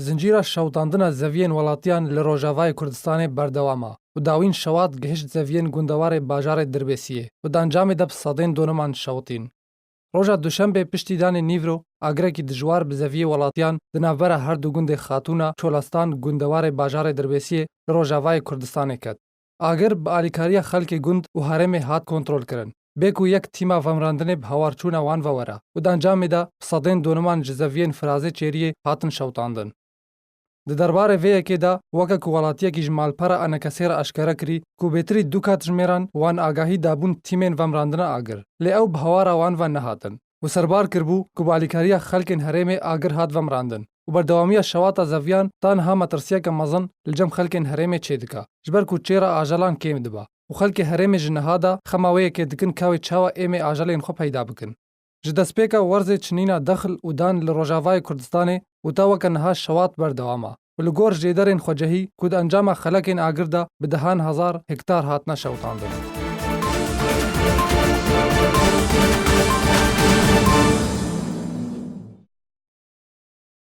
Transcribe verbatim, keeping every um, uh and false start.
Zincîra şewitandina zeviyên welatiyan li Rojavayê Kurdistanê berdewam e û dawîn şewat gihişt zeviyên gundewarê bajarê Dirbêsiyê û di encamê de bi sedên doniman şewitîn. Roja Duşembê piştî danê nîvro, agirekî dijwar bi zeviyê welatiyan di navbera her du gundê Xatûna Çolastan gundewarê bajarê Dirbêsiyê li Rojavayê Kurdistanê ket. Agir bi alîkariya xelkê gund û herêmê hat kontrolkirin. Bê ku yek tîma vemrandinê bi hawarçûna wan ve were û di encamê de bi sedên doniman ji zeviyên firazê çêriyê hatin şewitandin. Di derbarê vê yekê de, weke ku welatiyekî ji malpera ENKSê re eşkere kirî ku bêtirî du kat ji mêran wan agahî dabûn tîmên vemrandina agir, lê ew bi hawara wan ve nehatin û serbar kiribû ku bi alîkariya xelkên herêmê agir hat vemrandin û berdewamiya şewata zeviyan ta niha metirsiyeke mezin li cem xelkên herêmê çêdike, ji ber ku çêra ajelan kêm dibe û xelkê herêmê ji niha de xema wê yekê dikin ka wê çawa êmê ajelên xwe peyda bikin. Ji destpêka werzê çinîna dexil û dan li Rojavayê Kurdistanê û ta weke niha şewat berdewam e û li gor jêderên xwecehî ku di encama xelekên agir de bi dehan hezar hektar hatine şewitandin.